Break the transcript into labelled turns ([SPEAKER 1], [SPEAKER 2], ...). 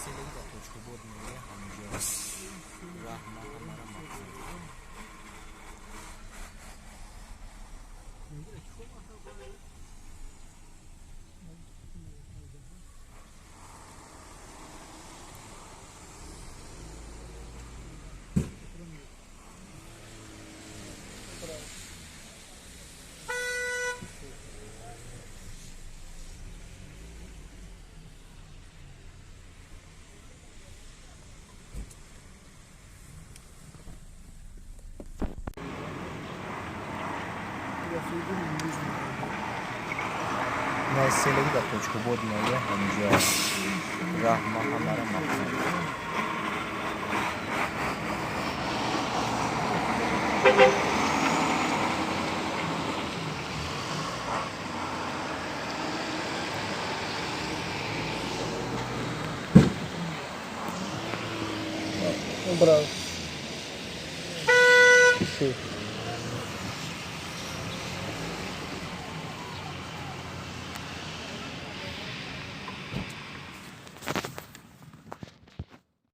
[SPEAKER 1] селе ки дар Тоҷикобод меоя, ҳаминҷо раҳ ма ҳамара мақсад. На селе ки дар Тоҷикобод меоя, ҳаминҷо раҳ ма ҳамара мақсад.
[SPEAKER 2] Браво. Си.